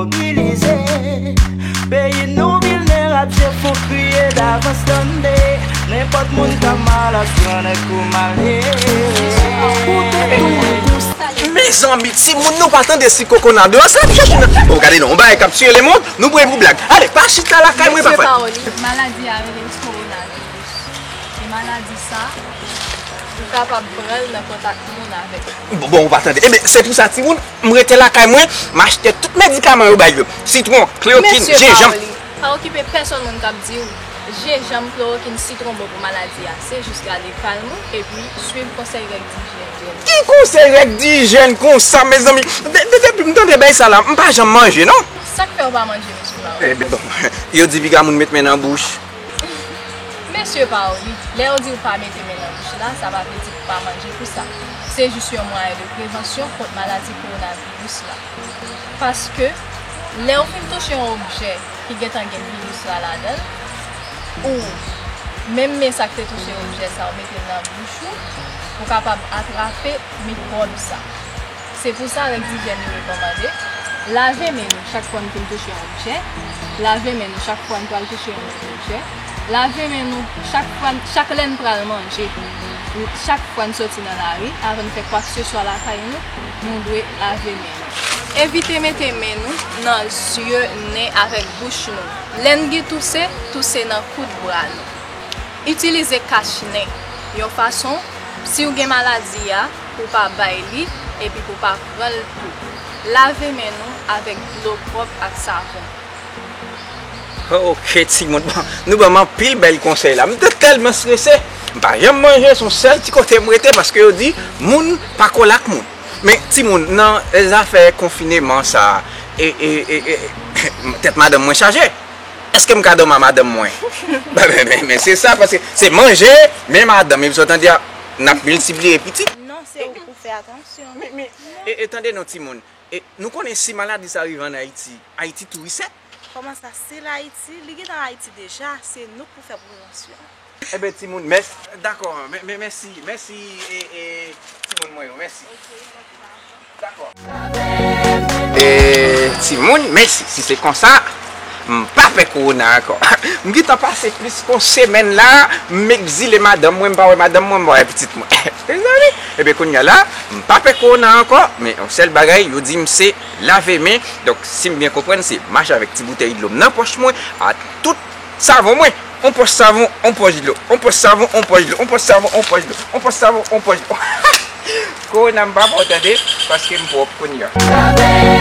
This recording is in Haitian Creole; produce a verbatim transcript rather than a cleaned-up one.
Mobilize. Peyi nou vilnerab, chèf, fò kriye davans, tande. Nenpòt moun ka malad, gran nèg kou malere. Mezanmi, timoun, nou pa tande si kokonado a sa ap chache nan. Bon, gade non, yon bagay k ap tiye lemonn, nou pran pou blag. Ale, pa chita lakay mwen, pa fè. Mesye Paoli, maladi a rele kowonaviris. E maladi sa, ou kapab pran l nan kontak moun avèk moun. Bon, bon, ou pa tande. Ebyen, se pou sa, timoun, m rete lakay mwen, m achte tout medikaman yo bay yo. Sitwon, klewokinn, jenjanm. Mesye Paoli, pa okipe pèsonn moun k ap di w jenjanm, klewokinn, sitwon bon pou maladi a. Se jis gade palm ou, epi swiv konsèy règ dijyèn. Ki konsèy règ dijyèn konsa, mezanmi? De-, de-, depi m tande bay sa la, m pa janm manje, non. Sa k fè w pa manje, mesye Paoli? Ebyen, bon, yo di piga moun met men nan bouch. Mesye Paoli, lè yo di w pa mete men nan bouch la, sa pa vle di w pa manje pou sa. Se jis yon mwayen de prevansyon kont maladi kowonaviris la. Paske, lè w fin touche yon objè ki gentan gen viris la ladan l, ou menm men sa k te touche objè sa, ou mete l nan bouch ou, ou kapab atrape mikwòb sa. Se pou sa règ dijyèn yo rekòmande, lave men nou chak fwa n fin touche yon objè, lave men nou chak fwa n pral touche yon lòt objè, lave men nou chak fwa, chak lè n pral manje, chak fwa n soti nan lari, avan n fè kwakseswa lakay nou, nou dwe lave men nou. Evite mete men nou nan zye, nen avèk bouch nou. Lè n gen touse, touse nan koud bra nou. Itilize kach nen, yon fason, si w gen maladi a, pou w pa bay li, epi pou w pa pran l tou. Lave men nou avèk dlo pwòp ak savon. Ok, timoun, bon, nou ban m anpil bèl konsèy la. M te tèlman strese, m pa janm manje, se yon sèl ti kote m rete, paske yo di, moun pa kole ak moun. Men, timoun, nan zafè konfineman sa, e, e, e, e, tèt madanm mwen chaje. Èske m ka dòmi a madanm mwen? Men, men, men, men se sa, paske se manje, men madanm, epi sa w tande a, n ap miltipliye pitit. Non, se ou pou fè atansyon. Men, men, e, e, tande non, timoun. E, nou konnen si maladi sa rive ann Ayiti, Ayiti tou reset. Kòman sa? Si l Ayiti, li gentan Ayiti deja, se nou k pou fè prevansyon. Ebyen, timoun, mèsi. Dakò, men, men, mèsi, mèsi, e, e, timoun mwen yo, mèsi. Dakò. E, timoun, mèsi. Si se konsa, m pa pè kowona ankò. M gentan pase plis ke yon semèn la, m egzile madanm mwen, m pa wè madanm mwen, m pa wè pitit mwen. Mezanmi, ebyen, kounye a la, m pa pè kowona ankò, men yon sèl bagay, yo di m se lave men. Donk, si m byen konprann, se mache avèk ti boutèy dlo m nan pòch mwen, a tout savon mwen. On pòch savon, on pòch dlo. On pòch savon, on pòch dlo. On pòch savon, on pòch dlo. On pòch savon, on pòch dlo. Kowona m pa pè w tande, paske m pwòp kounye a.